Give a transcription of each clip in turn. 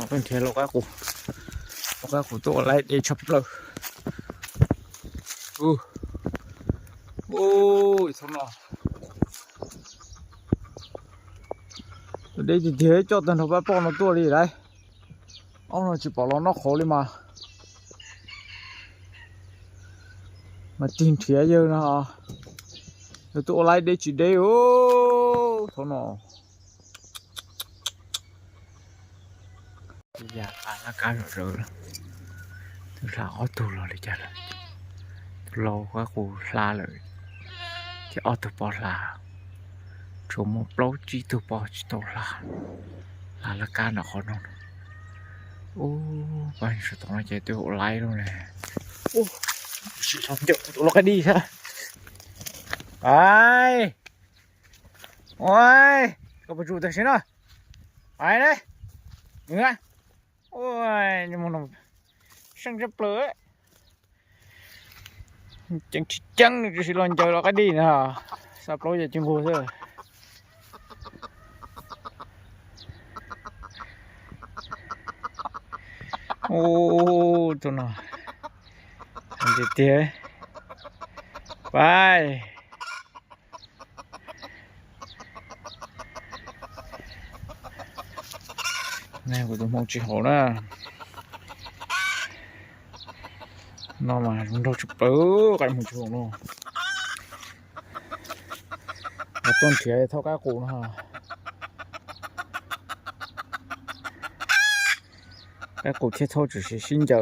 ເປັນເທໂລກາກູ ໂລກາກູໂຕໄລເດຊັບເລີ. ໂອ້ ໂອ້ຍ ສຳລັບ ເດຊິເທໂຈະຕັນໂທບາປອນໂຕລີໄດ. ເອົາໜ່ອຍຊິປອລອນອກໂຄລີມາ ມາຕິງເທຍເຢີນະ ໂຕໄລເດຊິເດ. ໂອ້ ໂທນອ ຢາກອາລະການເລີຍ ລາອອໂຕລອເລີຍຈ້າ ລາກະກູລາເລີຍ ຈະອອໂຕປອລາ ໂຊໂມໂປຈິໂຕປອຈິໂຕລາ ລາລະການອະຄອນ. ໂອ້ ໄປສະຕອງໃຈໂຕໄລລົງແລ້ວ. ໂອ້ ຊິທຳເດີໂຕລະກະດີຊະ ໄປ. ໂອ້ຍ ກໍບໍ່ຈູແຕ່ຊິເນາະ ໄປເດ້ ເມືອ. ໂອ້ຍ ຍັງບໍ່ນອນ ຊ່າງຈະເປີ ຈັ່ງຊິຈັ່ງຊິລອນເຈີລະກະດີນະ ສາໂປຢາຈິງໂກເຊີ. ໂອ້ ໂຕນະ ມັນເຕະ ໄປ. ແມ່ກູຕ້ອງມອງຈິໂຫນະ ນອນມາມັນໂດດຈຸເປີກັນໝູຈິໂຫນະ ມາຕົ້ນເທຍເທົ່າກາກູນະ ກາກູເທໂທຈຸຊິຊິນເຈີ.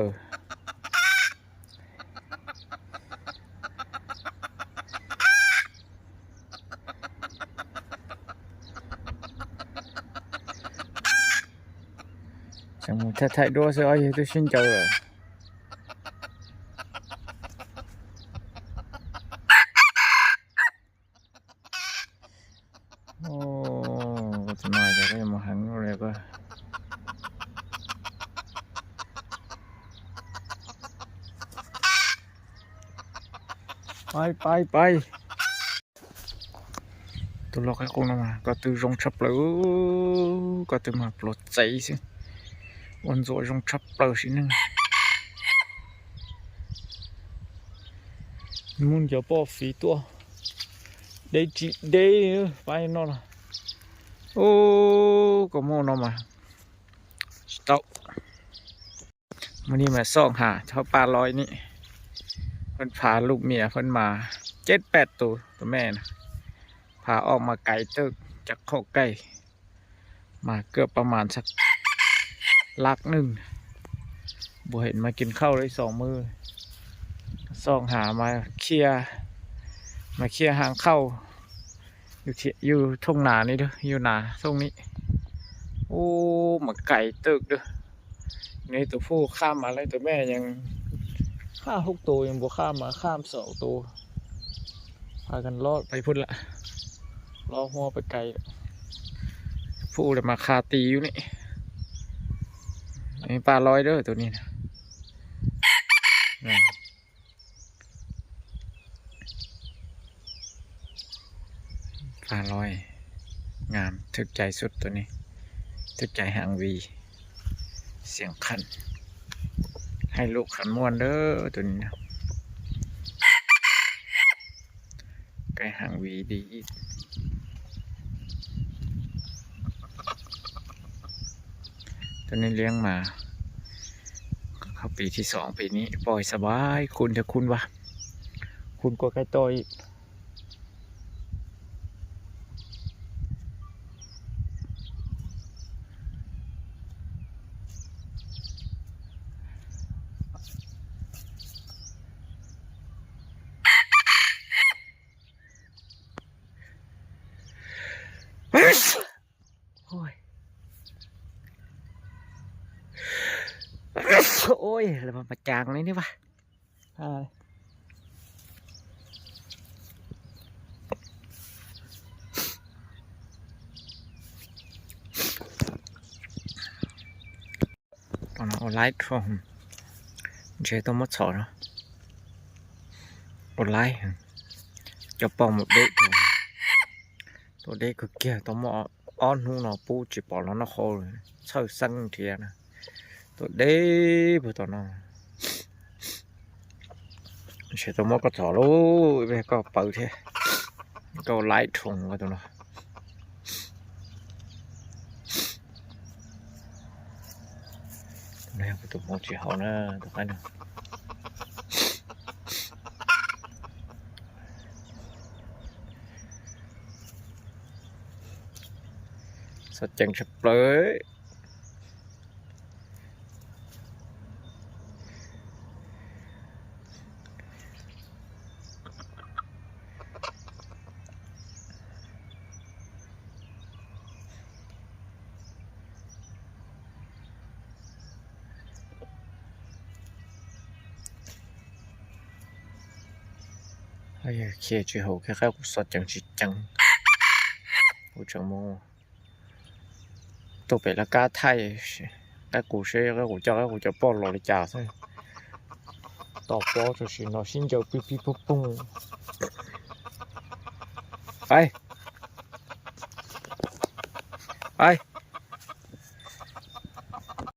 ຈັ່ງແທ້ໆ ໂດເຊອອຍເຮັດໂຕຊິນເຈີ. ໂອ້ ກໍຈະມາຈະໄດ້ມາຫັນເລີຍກໍ ໄປ ໄປ ໄປ. ໂຕລອກໃຫ້ຄົງນຳມາ ກໍຕື່ຢອງຊັບເລີ ກໍຕື່ມາໂປດໃຈຊິ ອອນໂຊຢອງຊັບເລີຊິໜຶ່ງ ມຸນຈະປໍຟີຕົວ ໄດ້ຈິໄດ້ ໄປນອນ. ໂອ້ ກໍໂມນອນມາ ສະເຕົາ ມື້ນີ້ມາສ່ອງຫາເທົ່າປ່າລອຍນີ້ ເພິ່ນພາລູກເມຍເພິ່ນມາເຈັດແປດໂຕ ໂຕແມ່ນະ ພາອອກມາໄກເຕີບ ຈັກຄອກໄກ່ ມາເກືອບປະມານສັກຫຼັກໜຶ່ງ ບໍ່ເຫັນມາກິນເຂົ້າໄດ້ສອງມື້ ສ່ອງຫາມາເຄຍ ມາເຄຍຫາງເຂົ້າ ຢູ່ທີ່ ຢູ່ທົ່ງນານີ້ເດີ ຢູ່ນາທົ່ງນີ້. ໂອ້ ມາໄກເຕີບເດີ ນີ້ໂຕຜູ້ຂ້າມມາແລ້ວ ໂຕແມ່ຍັງຫ້າຫົກໂຕຍັງບໍ່ຂ້າມມາ ຂ້າມສອງໂຕ ພາກັນລອດໄປພຸ້ນລະ ລອດຫົວໄປໄກ. ຜູ້ລະມາຄາຕີຢູ່ນີ້ ອັນນີ້ປ່າລອຍເດີ ໂຕນີ້ນະ ແມ່ນ. ຟ້າລອຍ ງາມ ຖືກໃຈສຸດໂຕນີ້ ຖືກໃຈຫາງຫວີ ສຽງຂັນ ໃຫ້ລູກຂັນມ່ວນເດີໂຕນີ້ນະ ໃກ້ຫາງຫວີດີອີກ. ໂຕນີ້ລ້ຽງມາ ເຂົ້າປີທີສອງ ປີນີ້ປ່ອຍສະບາຍ ຄຸນເທື່ອຄຸນວ່າ ຄຸນກວ່າໄກ່ຕໍ່ອີກ. ໂອ້ຍ ໂອ້ຍ ແລ້ວມັນມາຈາງໃນນີ້ວະ. ອ່າ ຕອນນັ້ນໂອໄລທອງ ເຈໂຕມອດຊອນເນາະ ໂອໄລ ຈະປອງໝົດເດັກ ໂຕເດັກຄືເກຍ ໂຕມອດ ອອນຫູໜໍປູຈິປອລນະໂຄ ເຊົາສັງເທຍນະ ໂຕເດ້ ຜູ້ໂຕນ້ອງ ໃສ່ໂຕໝໍກະຈອກໂລດ ແມ່ກໍເປີດແທ້ ກໍຫຼາຍຖົງວ່າໂຕເນາະ. ແມ່ນໂຕໝໍຊິເຮົານະ ໂຕນັ້ນນະ. ສະແຈງສະເປີ. ໂອເຄ ຈິໂຫ ແຄ່ ແຄ່ກູສອດຈັ່ງຊິຈັງ ກູຈັງໂມ ໂຕໄປລະກາໄທ ແຄ່ກູເຊ ແຄ່ກູເຈົ້າ ແຄ່ກູຈະປ້ອນລໍລິຈາຊະ ຕໍ່ປ້ອນໂຕຊິນອນຊິນເຈີ ປິ້ງ ປິ້ງ ປຸ້ງ ປຸ້ງ ໄປ ໄປ.